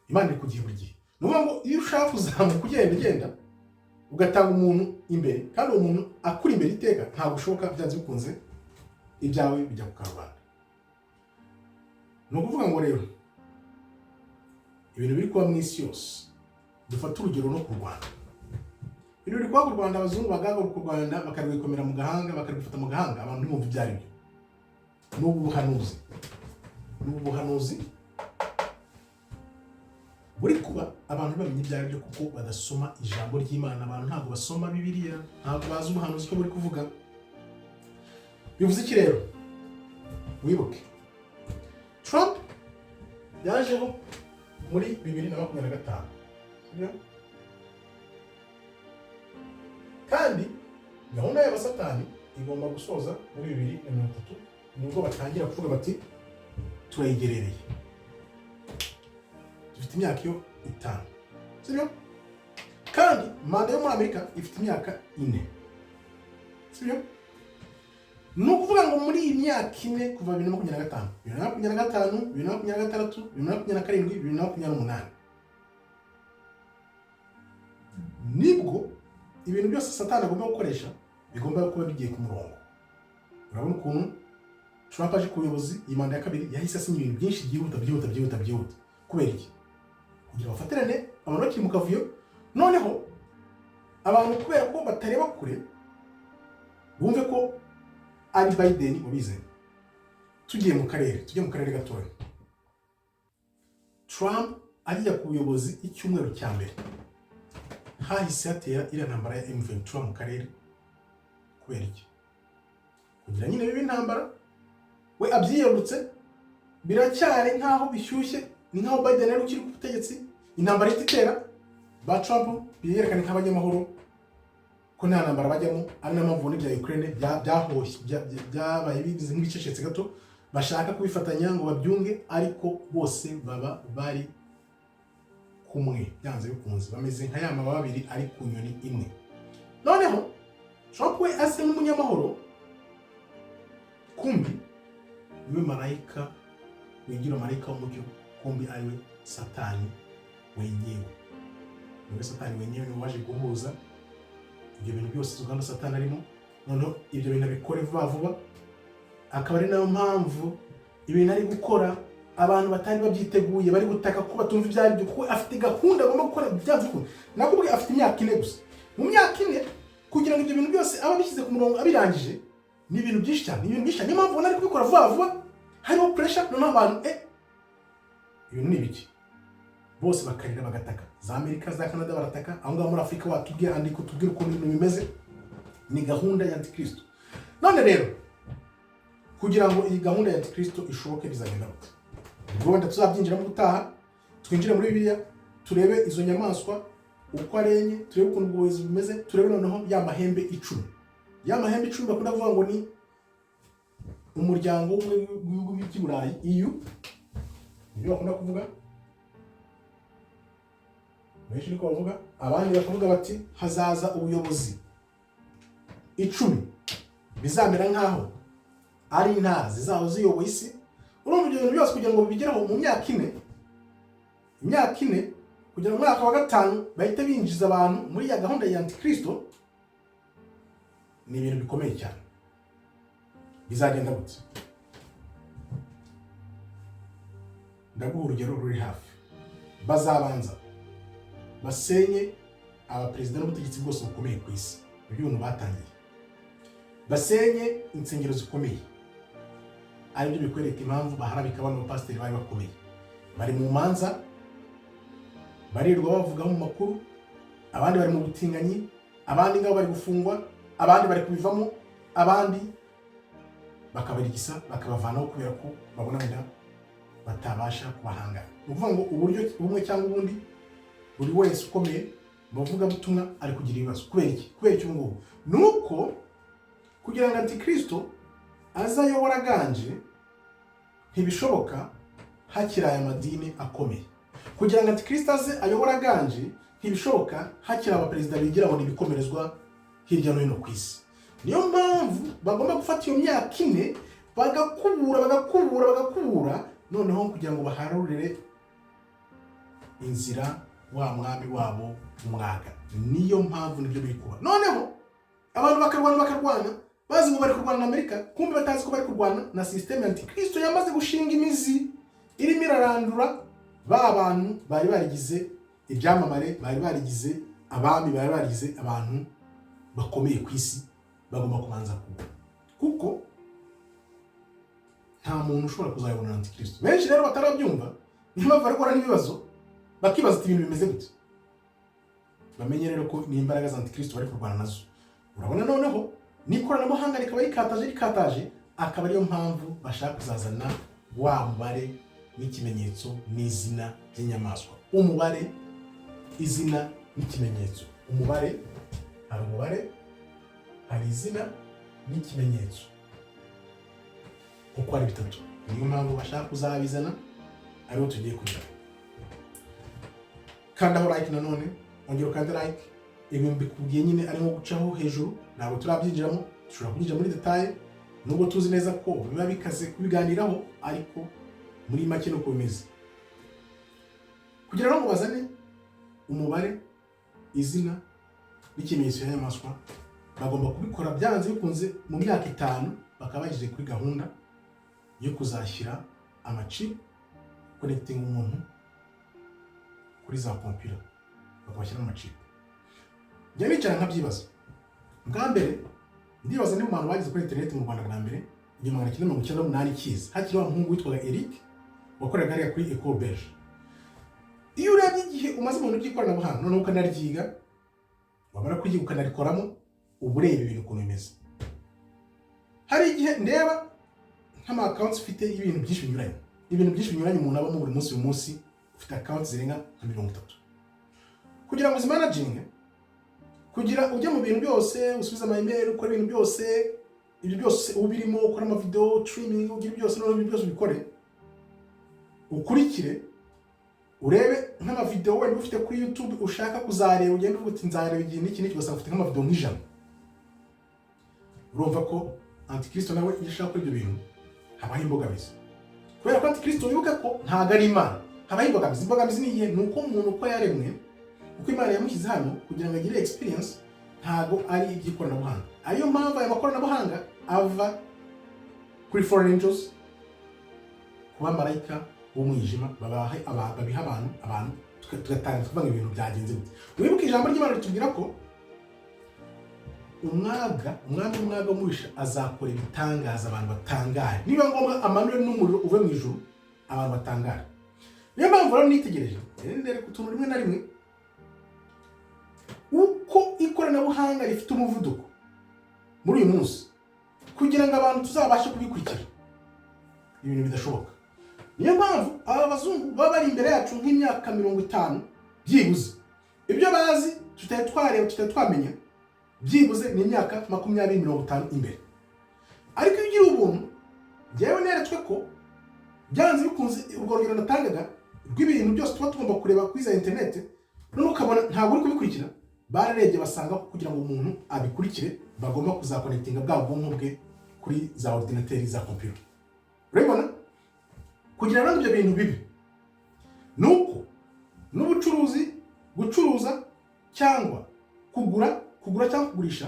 Imana iri ku gihe buri gihe. Ni ukuvuga ngo iyo ushaka kuzamuka, ugenda ugenda ugatanga umuntu imbere, kandi uwo muntu akuri imbere iteka, ntabwo ushoboka. Byanze bikunze ibyawe bijya ku karubanda. Ni ukuvuga ngo rero ibintu biri kuba mu isi yose, dufate urugero no ku Rwanda. Ibintu biri kuba ku Rwanda, abazungu bagahaguruka u Rwanda bakarwikomera mu gahanga, bakarwifata mu gahanga, abantu ntibumve ibyo ari byo. Ni ubu buhanuzi, ni ubu buhanuzi buri kuba, abantu bamenya ibyo ari byo kuko badasoma ijambo ry'Imana. Abantu ntabwo basoma Bibiliya, ntabwo bazi ubuhanuzi ko buri kuvuga. Bivuze iki rero? Wibuke Trump yajeho muri 2025, sibyo? Kandi gahunda y'abasatani igomba gusoza muri 2030, nibwo batangira kuvuga bati turayigerereye, dufite imyaka iyo 5, sibyo? Kandi manda yo muri Amerika ifite imyaka 4, sibyo? Ni ukuvuga ngo muri iyi myaka 4, kuva 2025, 2025, 2026, 2027, 2028, nibwo ibintu byose Satani agomba gukoresha bigomba kuba bigiye ku murongo. Urabona ukuntu Trump aje ku buyobozi, iyi manda ya kabiri, yahise asinya ibintu byinshi byihuta, byihuta, byihuta, byihuta. Kubera iki? Kugira bafatirane abantu bakiri mu kavuyo. Noneho abantu, kubera ko batareba kure, bumve ko ari Biden wabizanye. Tugiye mu karere, tujye mu karere gatoya. Trump ajya ku buyobozi, icyumweru cya mbere hahise hatera iriya ntambara ya M23 mu karere. Kubera iki? Kugira nyine bibe intambara, we abyiyarutse, biracyari nkaho bishyushye, ni nkaho Biden ari ukiri ku butegetsi. Intambara ihita itera, ba Trump biyerekane nk'abanyamahoro, ko nta ntambara bajyamo. Ari nayo mpamvu ubona ibya Ukraine byahoshye, byabaye bimeze nk'ibicecetse gato, bashaka kubifatanya ngo babyunge, ariko bose baba bari kumwe byanze bikunze, bameze nka ya mababa abiri ari ku nyoni imwe. Noneho Trump we asa nk'umunyamahoro, kumbi niwe marayika wigira marayika w'umucyo, kumbi ariwe Satani wenyewe. Niwe Satani wenyewe, niwe waje guhuza ibyo bintu byose uganda Satani arimo. Noneho ibyo bintu abikore vuba vuba, akaba ari nayo mpamvu ibintu ari gukora abantu batari babyiteguye, bari gutaka ko batumva ibyo ari byo, kuko afite gahunda agomba gukora byanze bikunze. Nakubwiye, afite imyaka 4 gusa. Mu myaka 4, kugira ngo ibyo bintu byose abe abishyize ku murongo, abirangije, ni ibintu byinshi cyane, ni ibintu byinshi cyane. Niyo mpamvu ubona ari kubikora vuba vuba, hariho pressure. Noneho abantu, ibintu ni ibiki? Bose bakarira, bagataka, za Amerika, za Canada barataka. Aho ngaho muri Afurika watubwira, andika utubwire ukuntu ibintu bimeze. Ni gahunda ya Antikristo. None rero kugira ngo iyi gahunda ya Antikristo ishoboke, bizagenda gute? Ubwo wenda tuzabyinjiramo ubutaha, twinjire muri Bibiliya, turebe izo nyamaswa uko ari enye, turebe ukuntu ubuyobozi bumeze, turebe noneho ya mahembe 10. Ya mahembe 10 bakunda kuvuga ngo ni umuryango w'ubumwe w'ibihugu by'i Burayi, EU, nibyo bakunda kuvuga benshi, niko bavuga. Abandi bakavuga bati hazaza ubuyobozi 10 bizamera nk'aho ari intara zizaba ziyoboye isi. Urumva ibyo bintu byose kugira ngo bigereho mu myaka 4, imyaka 4, kugira ngo mu mwaka wa gatanu bahite binjiza abantu muri ya gahunda ya Antikristo, ni ibintu bikomeye cyane. Bizagenda gute? Ndaguha urugero ruri hafi. Bazabanza basenye abaperezida n'ubutegetsi bwose bukomeye ku isi, ibyo bintu batangiye. Basenye insengero zikomeye, aribyo bikwereka impamvu baharabika bano bapasiteri bari bakomeye, bari mu manza, barirwa bavugaho mu makuru, abandi bari mu butinganyi, abandi ngabo bari gufungwa, abandi bari kubivamo, abandi bakabarigisa bakabavanaho kubera ko babona wenda batabasha kubahangana. Ni ukuvuga ngo uburyo bumwe cyangwa ubundi, buri wese ukomeye Mu bavugabutumwa ari kugira ibibazo. Kubera iki? Kubera iki? Ubu ngubu ni uko kugira ngo Antikristo aze ayobora aganje, ntibishoboka hakiri aya madini akomeye. Kugira ngo Antikristo aze ayobore aganje, ntibishoboka hakiri abaperezida bigira ngo ni ibikomerezwa hirya no hino ku isi. Niyo mpamvu bagomba gufata iyo myaka 4, bagakubura, bagakubura, bagakubura, noneho kugira ngo baharurire inzira wa mwami wabo umwaga. Niyo mpamvu nibyo biri kuba. Noneho abantu bakarwana, bakarwana, bazi ngo bari kurwana na Amerika, kumbe batazi ko bari kurwana na système ya Antikristo yamaze gushinga imizi, irimo irarandura ba bantu bari barigize ibyamamare, bari barigize abami, bari barigize abantu bakomeye ku isi. Bagomba kubanza kuba, kuko nta muntu ushobora kuzayobora na Antikristo. Benshi rero batarabyumva, niyo mpamvu bari guhura n'ibibazo, bakibaza ati: "Ibintu bimeze gute?" Bamenye rero ko ni imbaraga za Antikristo bari kurwana nazo. Urabona, noneho n'ikoranabuhanga rikaba rikataje, rikataje, akaba ariyo mpamvu bashaka kuzazana wa mubare n'ikimenyetso n'izina by'inyamaswa. Umubare, izina n'ikimenyetso. Umubare, hari umubare, hari izina n'ikimenyetso, uko ari bitatu. Niyo mpamvu bashaka kuzabizana, ariho tugiye kunyura. Kandaho like nanone, ongera ukande like. Ibi mbikubwiye nyine ari nko gucaho hejuru, ntabwo turabyinjiramo. Dushobora kubyinjira muri détails, nubwo tuzi neza ko biba bikaze kubiganiraho, ariko muri make nuko bimeze. Kugira ngo bazane umubare, izina n'ikimenyetso cy'inyamaswa, bagomba kubikora byanze bikunze mu myaka 5, bakaba bageze kuri gahunda yo kuzashyira amachip, connecting umuntu kuri za kompiyuta, bakabashyiramo amachip. Njya nicara nkabyibaza. Bwa mbere ndibaza ni mu bantu bageze kuri interineti mu Rwanda bwa mbere, 1998 kiza, hakiri wa muhungu witwaga Eric wakoreraga hariya kuri Ecole Belge. Iyo urebye igihe umaze mu bintu by'ikoranabuhanga, noneho ukanaryiga, wamara kuryiga ukanarikoramo, uba ureba ibintu ukuntu bimeze. Hari igihe ndeba nk'ama accounts ufite y'ibintu byinshi binyuranye, ibintu byinshi binyuranye umuntu abamo buri munsi. Buri munsi ufite account zirenga nka 30. Kugira ngo uzimanaginge, kugira ujye mu bintu byose, usubize ama email, ukore ibintu byose, ibyo byose uba ubirimo, ukora amavideo streaming, ugira byose, noneho ibyo byose ubikore, ukurikire, urebe nk'amavideo wenda ufite kuri YouTube ushaka kuzareba, ugenda uvuga uti: "Nzareba igihe n'iki n'iki", ugasanga ufite nk'amavideo nk'100. Urumva ko Antikristo nawe iyo ashaka gukora ibyo bintu habaho imbogamizi, kubera ko Antikristo, wibuke ko ntabwo ari Imana. Habaho imbogamizi. Imbogamizi ni iyihe? Ni uko umuntu uko yaremwe, uko Imana yamushyize hano kugira ngo agire experience, ntabwo ari iby'ikoranabuhanga. Ariyo mpamvu aya makoranabuhanga ava kuri fallen angels, ku bamarayika b'umwijima, babiha abantu, tugatangira tukavuga ngo ibintu byagenze gute. Wibuke ijambo ry'Imana ritubwira ko umwaga, umwami w'umwaga w'umubisha, azakora ibitangaza abantu batangare, niba ngombwa amanure n'umuriro uve mu ijuru, abantu batangare. Niyo mpamvu rero nitegereje, ndere ku tuntu rimwe na rimwe, uko ikoranabuhanga rifite umuvuduko muri uyu munsi, kugira ngo abantu tuzabashe kubikurikira, ibintu bidashoboka. Niyo mpamvu aba bazungu baba bari imbere yacu nk'imyaka 50 byibuze. Ibyo bazi tutari twareba, tutari twamenya, byibuze ni imyaka 20, 50 imbere. Ariko iyo ugira ubuntu, njyewe neretswe ko byanze bikunze, urwo rugero natangaga rw'ibintu byose tuba tugomba kureba kuri za interineti, none ukabona ntabwo uri kubikurikira. Bararebye basanga ko kugira ngo umuntu abikurikire, bagomba kuzaconnectinga bwa bwonko bwe kuri za ordinateur, za computer. Urabibona, kugira ngo ibyo bintu bibi ni uko n'ubucuruzi, gucuruza cyangwa kugura, kugura cyangwa kugurisha,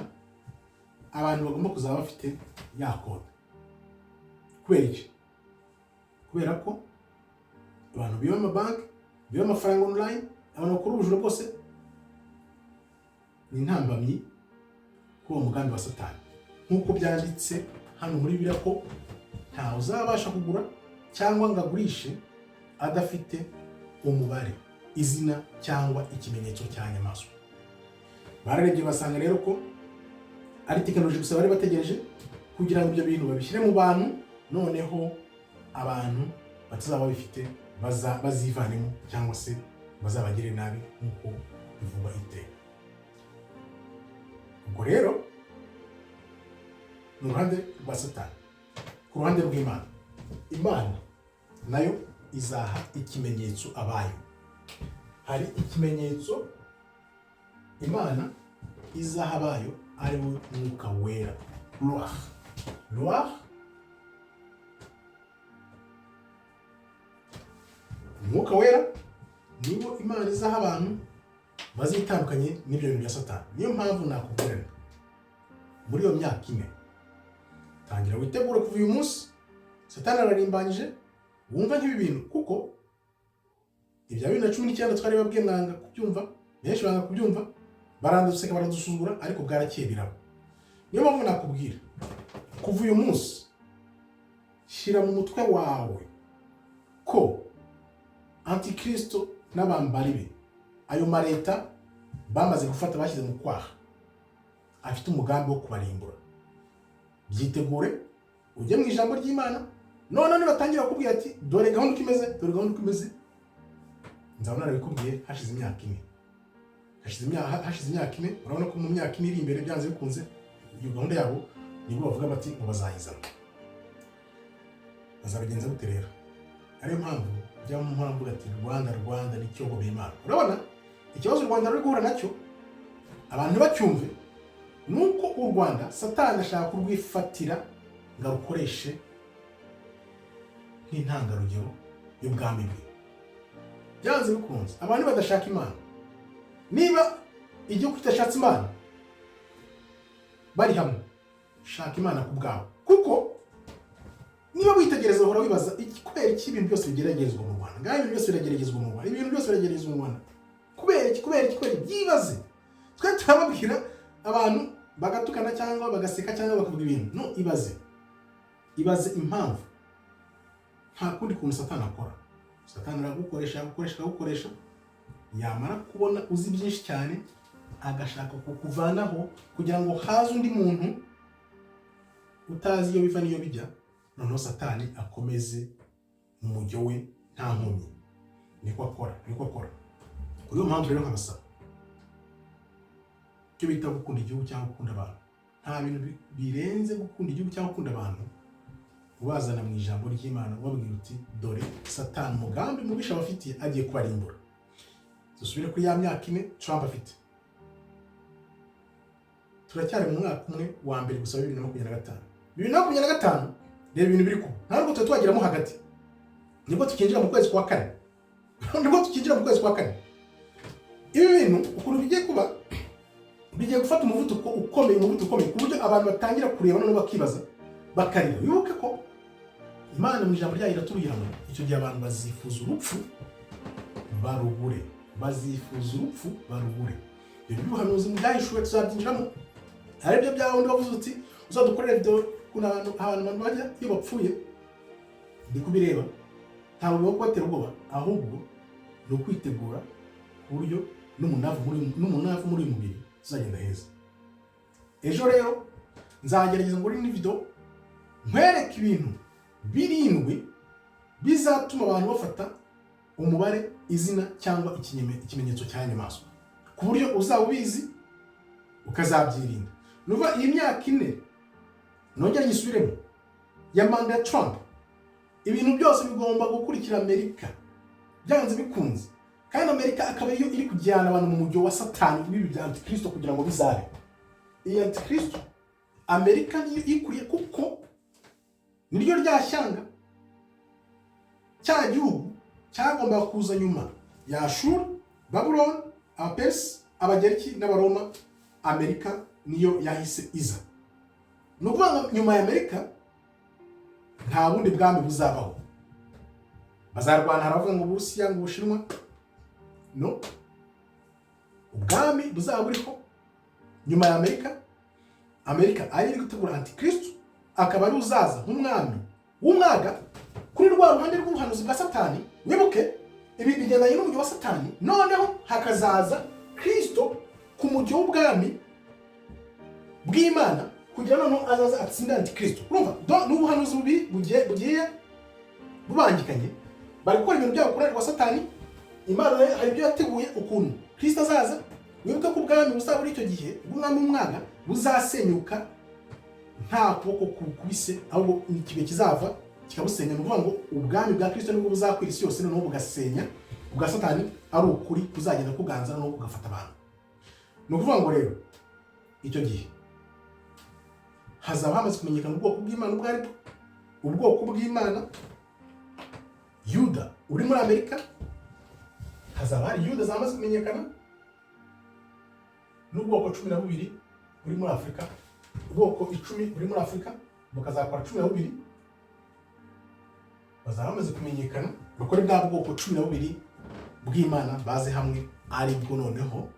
abantu bagomba kuzaba bafite ya code. Kubera iki? Kubera ko abantu biba amabanki, biba amafaranga online, abantu bakora ubujura bwose, ni intambamyi kuri uwo mugambi wa Satani, nk'uko byanditse hano muri Bibiliya ko ntawe uzabasha kugura cyangwa ngo agurishe adafite umubare, izina cyangwa ikimenyetso cya nyamaswa. Bararebye basanga rero ko ari tekinoloji gusa bari bategereje kugira ngo ibyo bintu babishyire mu bantu, noneho abantu batazaba babifite bazivanemo cyangwa se bazabagire nabi nk'uko bivugwa iteka. Ubwo rero ni uruhande rwa Satani. Ku ruhande rw'Imana, Imana nayo izaha ikimenyetso abayo. Hari ikimenyetso Imana izaha abayo, ari we Mwuka Wera, Ruach. Ruach, Umwuka Wera, niwo Imana izaha abantu bazitandukanye n'ibyo bintu bya Satani. Niyo mpamvu nakubwira nti, muri iyo myaka 4, tangira witegure kuva uyu munsi. Satani ararimbanyije. Wumva nk'ibi bintu, kuko ibya 2019 twari babwiye, mwanga kubyumva, benshi banga kubyumva, baranduseka, baradusuzugura, ariko bwarakeye biraba. Niyo mpamvu nakubwira, kuva uyu munsi shyira mu mutwe wawe ko Antikristo n'abambari be, ayo mareta bamaze gufata bashyize mu kwaha, afite umugambi wo kubarimbura. Byitegure, ujye mu ijambo ry'Imana. None nibatangira kukubwira ati: "Dore gahunda uko imeze, dore gahunda uko imeze," nzaba narabikubwiye hashize imyaka 4, hashize imyaka 4. Urabona ko mu myaka 4 iri imbere, byanze bikunze, iyo gahunda yabo nibwo bavuga bati ngo bazayizana. Bazabigenza gute rero? Ariyo mpamvu njya mu mpamvu ati: "Rwanda, Rwanda, nicyo Imana." Urabona ikibazo u Rwanda ruri guhura nacyo, abantu ntibacyumve, ni uko u Rwanda Satani ashaka kurwifatira ngo arukoreshe nk'intangarugero y'ubwami bwe. Byanze bikunze, abantu badashaka Imana, niba igihugu kidashatse Imana, bari hamwe. Shaka Imana ku bwawe, kuko niba witegereza, uhora wibaza kubera iki ibintu byose bigeragezwa mu Rwanda. Ngaho ibintu byose birageragezwa mu Rwanda, ibintu byose birageragezwa mu Rwanda, kubera iki? Kubera iki? Kubera iki? Byibaze. Twe turababwira, abantu bagatukana cyangwa bagaseka cyangwa bakavuga ibintu. No ibaze, ibaze impamvu. Nta kundi kuntu Satani akora. Satani aragukoresha, agukoresha, akagukoresha, yamara kubona uzi byinshi cyane, agashaka kukuvanaho kugira ngo haze undi muntu utazi iyo biva n'iyo bijya, noneho Satani akomeze mu mujyo we nta nkomyi. Niko akora, niko akora. Kuri iyo mpamvu rero nkabasaba icyo bita gukunda igihugu cyangwa gukunda abantu. Nta bintu birenze gukunda igihugu cyangwa gukunda abantu, ubazana mu ijambo ry'Imana, ubabwira uti: "Dore Satani umugambi mubisha abafitiye, agiye kubarimbura." Dusubire kuri ya myaka 4 Trump afite. Turacyari mu mwaka umwe wa mbere gusa wa 2025. 2025, reba ibintu biri kuba. Nta nubwo tuba twageramo hagati, nibwo tukinjira mu kwezi kwa kane, nibwo tukinjira mu kwezi kwa kane. Ibi bintu ukuntu bigiye kuba, bigiye gufata umuvuduko ukomeye, umuvuduko ukomeye, ku buryo abantu batangira kureba noneho bakibaza, bakarira. Wibuke ko Imana mu ijambo ryayo iratubwira ngo icyo gihe abantu bazifuza urupfu barubure, bazifuza urupfu barubure. Ibyo by'ubuhanuzi mu Byahishuwe tuzabyinjiramo, ari byo bya wundi wavuze uti: "Uzadukorere video ukuntu abantu bajya iyo bapfuye." Ndi kubireba, ntabwo biba kubatera ubwoba, ahubwo ni ukwitegura ku buryo n'umunavu muri uyu mubiri tuzagenda heza. Ejo rero nzagerageza ngo indi video nkwereke ibintu birindwi bizatuma abantu bafata umubare, izina cyangwa ikimenyetso cya nyamaswa, ku buryo uzaba ubizi ukazabyirinda. Nuva iyi myaka 4, nongere nyisubiremo, ya manda ya Trump, ibintu byose bigomba gukurikira Amerika byanze bikunze, kandi Amerika akaba ariyo iri kujyana abantu mu mujyo wa Satani w'ibi bya Antikristo kugira ngo bizabe. Iyi Antikristo, Amerika niyo ikuriye, kuko niryo rya shyanga, cya gihugu cyagombaga kuza nyuma ya Ashuru, Babuloni, Abaperisi, Abagereki n'Abaroma. Amerika niyo yahise iza. Ni ukuvuga ngo nyuma ya Amerika nta bundi bwami buzabaho. Bazarwana, haravuga ngo Uburusiya, ngo Ubushinwa. No ubwami buzaba buriho nyuma ya Amerika, Amerika ari iri gutegura Antikristo, akaba ari uzaza nk'umwami w'umwaga kuri rwa ruhande rw'ubuhanuzi bwa Satani. Wibuke, ibi bigendanye n'umujyi wa Satani. Noneho hakazaza Kristo ku mujyi w'ubwami bw'Imana, kugira noneho azaza atsinde Antikristo. Urumva ni ubuhanuzi bubiri bugiye bubangikanye. Bari gukora ibintu byabo ku ruhande rwa Satani. Imana nayo hari ibyo yateguye, ukuntu Kristo azaza. Wibuke ko ubwami buzaba muri icyo gihe bw'umwami w'umwaga buzasenyuka nta kuboko kukubise, ahubwo ikibuye kizava kikabusenya. Ni ukuvuga ngo ubwami bwa Kirisito nibwo buzakwira isi yose, noneho bugasenya ubwa Satani, ari ukuri kuzagenda kuganza noneho kugafata abantu. Ni ukuvuga ngo rero icyo gihe hazaba hamaze kumenyekana ubwoko bw'Imana ubwo ari bwo. Ubwoko bw'Imana, Yuda uri muri Amerika, hazaba hari Yuda zamaze kumenyekana, n'ubwoko 12 buri muri Afurika, ubwoko 10 buri muri Afurika bukazakora 12, bazaba bamaze kumenyekana, bakore bwa bwoko 12 bw'Imana baze hamwe. Aribwo noneho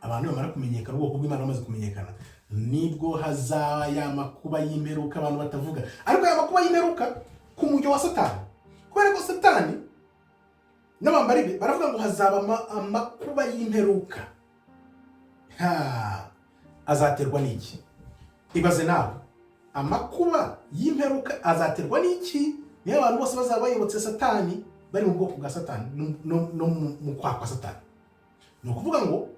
abantu bamara kumenyekana, ubwoko bw'Imana bamaze kumenyekana, nibwo hazaba ya makuba y'imperuka abantu batavuga, ariko ya makuba y'imperuka ku mujyo wa Satani, kubera ko Satani n'abambari be baravuga ngo hazaba amakuba y'imperuka. Ha, azaterwa n'iki? Ibaze nawe, amakuba y'imperuka azaterwa n'iki niyo abantu bose bazaba bayobotse Satani, bari mu bwoko bwa Satani no mu kwaha kwa Satani? Ni ukuvuga ngo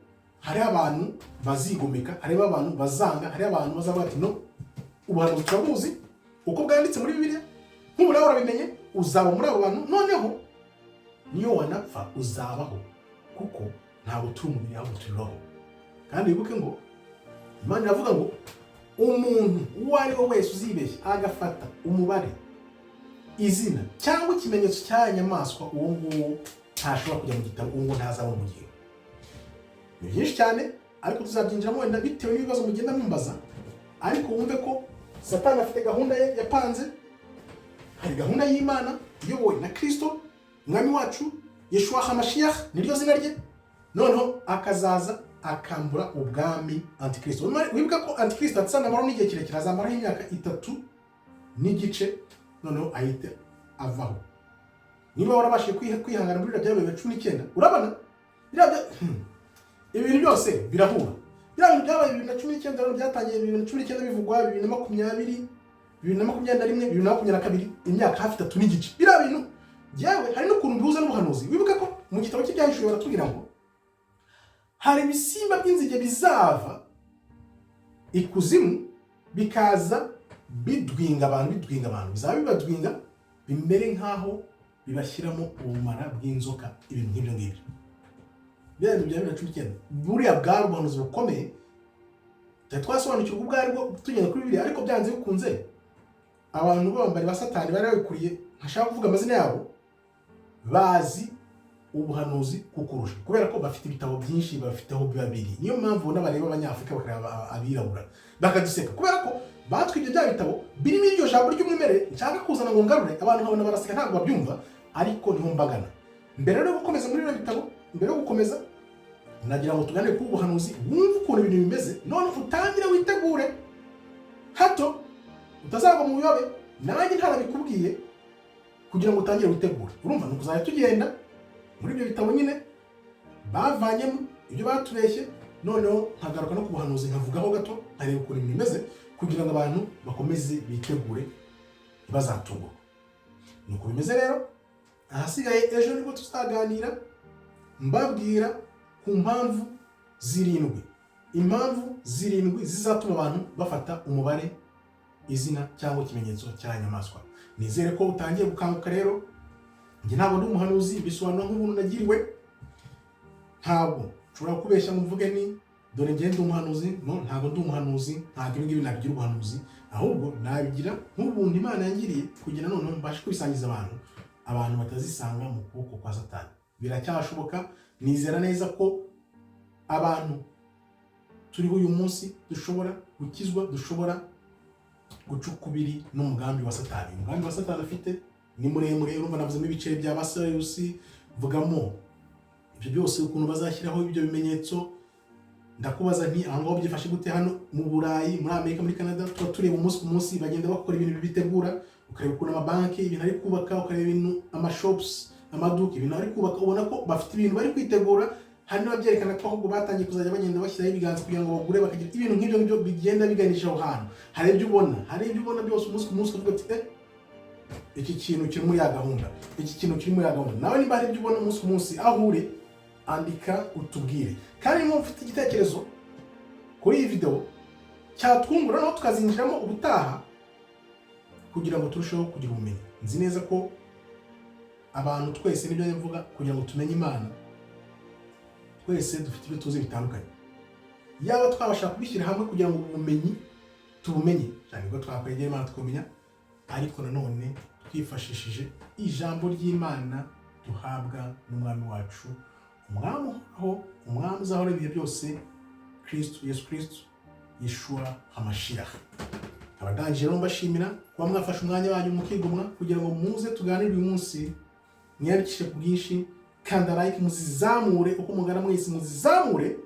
hariho abantu bazigomeka, hariho abantu bazanga, hariho abantu bazavuga ati: "No, ubuhanuzi turabuzi uko bwanditse muri Bibiliya." Nk'ubu nawe urabimenye, uzaba muri abo bantu. Noneho niyo wanapfa uzabaho, kuko ntabwo turi umubiri, ahubwo turi roho. Kandi wibuke ngo Imana iravuga ngo umuntu uwo ari we wese uzibeshya agafata umubare, izina cyangwa ikimenyetso cy'aya nyamaswa, uwo nguwo ntashobora kujya mu gitabo, uwo nguwo ntazabona ubugingo. Ni byinshi cyane, ariko tuzabyinjiramo wenda bitewe n'ibibazo mugenda mumbaza. Ariko wumve ko Satani afite gahunda ye yapanze, hari gahunda y'Imana iyobowe na Kirisito Umwami wacu, Yeshua HaMashiach niryo zina rye. Noneho akazaza akambura ubwami Antikristo. Wibuka ko Antikristo atazanamaraho n'igihe kirekire, azamaraho imyaka 3 n'igice, noneho ahite avaho. Niba warabashije kwihangana muri biriya byabaye 19, urabona biriya ibintu byose birahura. Biriya bintu byabaye 2019 rero byatangiye 2019 bivugwa, 2020, 2021, 2022, imyaka hafi 3 n'igice. Biriya bintu yewe hari n'ukuntu bihuza n'ubuhanuzi. Wibuke ko mu gitabo cy'Ibyahishuwe baratubwira ngo hari ibisimba by'inzige bizava ikuzimu bikaza bidwinga abantu, bidwinga abantu, bizaba bibadwinga bimere nk'aho bibashyiramo ubumara bw'inzoka, ibintu nk'ibyo ngibyo. Biriya bintu bya 2019, buriya bwari ubuhanuzi bukomeye tutari twasobanukirwa ubwo aribwo tugenda kuri Bibiliya, ariko byanze bikunze abantu b'abambari ba Satani bari babikuriye, ntashaka kuvuga amazina yabo, bazi ubuhanuzi kukurusha, kubera ko bafite ibitabo byinshi, bafiteho babiri. Niyo mpamvu ubona bareba Abanyafurika, bakareba abirabura bakaduseka, kubera ko batwibye bya bitabo birimo iryo jambo ry'umwimerere nshaka kuzana ngo ngarure abantu, nkabona baraseka, ntabwo babyumva, ariko niho mbagana. Mbere rero yo gukomeza muri bino bitabo, mbere yo gukomeza, nagira ngo tuganire ku buhanuzi, wumve ukuntu ibintu bimeze, none utangire witegure hato utazagwa mu buyobe nanjye ntarabikubwiye, kugira ngo utangire witegure. Urumva ni ukuzajya tugenda muri ibyo bitabo nyine bavanyemo ibyo batubeshye, noneho nkagaruka no ku buhanuzi, nkavugaho gato, nkareba ukuntu ibintu bimeze, kugira ngo abantu bakomeze bitegure ntibazatungurwe. Ni uko bimeze rero. Ahasigaye ejo nibwo tuzaganira, mbabwira ku mpamvu zirindwi, impamvu zirindwi zizatuma abantu bafata umubare, izina cyangwa ikimenyetso cya nyamaswa. Nizere ko utangiye gukanguka rero. Njye ntabwo ndi umuhanuzi, bisobanura nk'ubuntu nagiriwe. Ntabwo nshobora kubeshya ngo mvuge ni dore njye ndi umuhanuzi. No, ntabwo ndi umuhanuzi, ntabwo ibi ngibi nabigira ubuhanuzi, ahubwo nabigira nk'ubuntu Imana yangiriye kugira noneho mbashe kubisangiza abantu, abantu batazisanga mu kuboko kwa Satani. Biracyashoboka. Nizera neza ko abantu turiho uyu munsi dushobora gukizwa, dushobora guca ukubiri n'umugambi wa Satani. Umugambi wa Satani afite ni muremure. Urumva navuzemo ibiceri bya Basayusi, mvugamo ibyo byose, ukuntu bazashyiraho ibyo bimenyetso. Ndakubaza nti: aho ngaho byifashe gute? Hano mu Burayi, muri Amerika, muri Canada, tuba tureba umunsi ku munsi bagenda bakora ibintu bitegura, ukareba ukuntu amabanki ibintu ari kubaka, ukareba ibintu, amashops, amaduka, ibintu ari kubaka, ubona ko bafite ibintu bari kwitegura. Hari n'ababyerekana ko ahubwo batangiye kuzajya bagenda bashyiraho ibiganza kugira ngo bagure, bakagira ibintu nk'ibyo ngibyo bigenda biganisha aho hantu. Hari ibyo ubona byose umunsi ku munsi, ukavuga ati: "Eh, iki kintu kiri muri ya gahunda, iki kintu kiri muri ya gahunda." Nawe niba hari ibyo ubona umunsi ku munsi aho uri. Andika utubwire. Kandi niba ufite igitekerezo kuri iyi video cyatwungura, noneho tukazinjiramo ubutaha kugira ngo turusheho kugira ubumenyi. Nzi neza ko abantu twese, nibyo mvuga, kugira ngo tumenye Imana, twese dufite ibyo tuzi bitandukanye. Yaba twabasha kubishyira hamwe kugira ngo ubumenyi tubumenye cyane, nibwo twakwegera Imana tukamenya, ariko nanone twifashishije ijambo ry'Imana duhabwa n'Umwami wacu, Umwami uhoraho, Umwami uzahora ibihe byose, Kristo Yesu, Kristo Yeshua Hamashiach. Abadangije rero, mbashimira kuba mwafashe umwanya wanyu mukigomwa kugira ngo muze tuganire uyu munsi. Mwiyandikishe ku bwinshi, kanda like, muzizamure uko mugana mwese, muzizamure.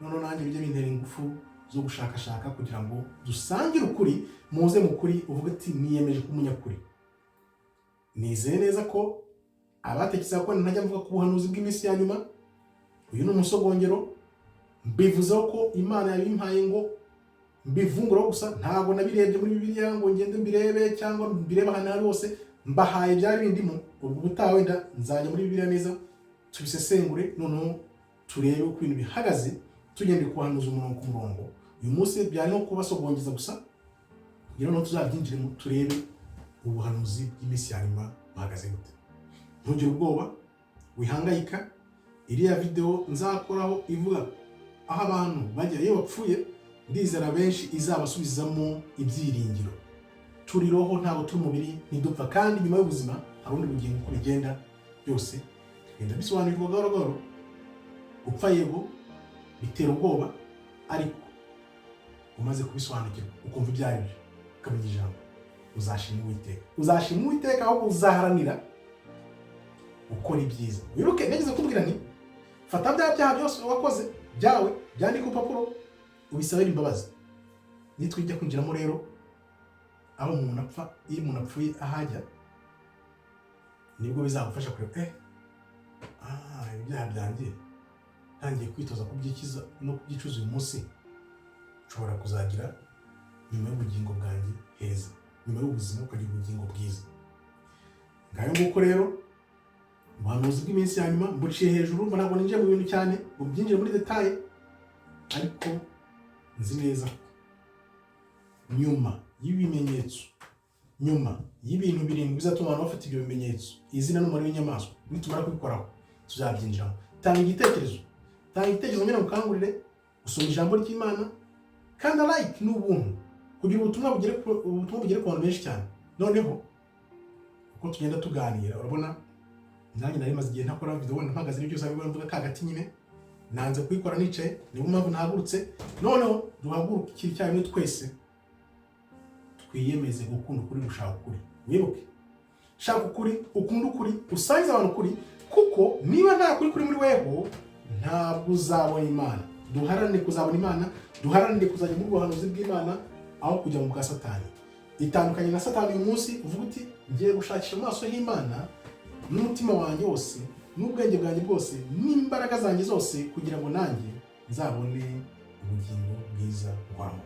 Noneho nanjye bijye bintera ingufu zo gushakashaka kugira ngo dusangire ukuri. Muze mu kuri, uvuge ati: "Niyemeje kuba umunyakuri." Nizeye neza ko abatekereza ko ntajya mvuga ku buhanuzi bw'iminsi ya nyuma, uyu ni umusogongero. Mbivuzeho ko Imana yabimpaye ngo mbivunguraho gusa. Ntabwo nabirebye muri Bibiliya ngo ngende mbirebe cyangwa mbirebe ahantu aho hose. Mbahaye byari bindimo. Ubwo ubutaha wenda nzajya muri Bibiliya neza, tubisesengure, noneho turebe uko ibintu bihagaze, tugendeye ku buhanuzi umurongo ku murongo. Uyu munsi byari nko kubasogongeza gusa kugira ngo tuzabyinjiremo, turebe ubuhanuzi bw'iminsi ya nyuma buhagaze gute. Ntugire ubwoba, wihangayika. Iriya video nzakoraho ivuga aho abantu bajya iyo bapfuye, ndizera benshi izabasubizamo ibyiringiro. Turi roho, ntabwo turi umubiri, ntidupfa. Kandi nyuma y'ubuzima hari ubundi bugingo. Uko bigenda byose bigenda bisobanukirwa gahoro gahoro. Gupfa, yego, bitera ubwoba, ariko umaze kubisobanukirwa, ukumva ibyo ari byo, ukamenya ijambo, uzashima Uwiteka, uzashima Uwiteka. Ahubwo uzaharanira gukora ibyiza. Wibuke nageze kubwira nti: "Fata bya byaha byose wakoze byawe, byandike ku rupapuro, ubisabire imbabazi." Nitwijya kwinjiramo rero aho umuntu apfa, iyo umuntu apfuye ahajya, nibwo bizagufasha kureba: "Ibyaha byanjye ntangiye kwitoza kubyikiza no kubyicuza uyu munsi, nshobora kuzagira nyuma y'ubugingo bwanjye heza." Nyuma y'ubuzima ukagira ubugingo bwiza. Ngayo nguko rero, ubuhanuzi bw'iminsi ya nyuma mbuciye hejuru. Mba ntabwo ninjiye mu bintu cyane ngo byinjire muri détails, ariko nzi neza ko nyuma y'ibimenyetso, nyuma y'ibintu birindwi bizatuma abantu bafata ibyo bimenyetso, izina n'umubare w'inyamaswa, nitumara kubikoraho tuzabyinjiramo. Tanga igitekerezo, tanga igitekerezo mbere mukangurire gusoma ijambo ry'Imana. Kandi like ni ubuntu kugira ubutumwa bugere ku bantu benshi cyane. Noneho uko tugenda tuganira, urabona nanjye nari maze igihe ntakora video, wenda mpagaze, n'ibyo byose mvuga kagati nyine nanze kuyikora nicaye, niyo mpamvu nahagurutse. Noneho duhagurukire icyarimwe twese, twiyemeze gukunda ukuri, gushaka ukuri. Wibuke, shaka ukuri, ukunde ukuri, usangize abantu ukuri, kuko niba nta kuri kuri muri weho, ntabwo uzabona Imana. Duharanire kuzabona Imana, duharanire kuzajya muri buhanuzi bw'Imana aho kujya mu bwa Satani. Itandukanye na Satani uyu munsi, uvuga uti: "Ngiye gushakisha amaso y'Imana n'umutima wanjye wose, n'ubwenge bwanjye bwose, n'imbaraga zanjye zose, kugira ngo nanjye nzabone ubugingo bwiza buhoraho."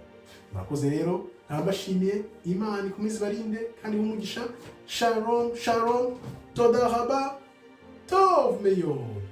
Murakoze rero, nkaba mbashimiye. Imana ikomeze ibarinde kandi ihe umugisha. Shalom, shalom, toda raba, tov meyod.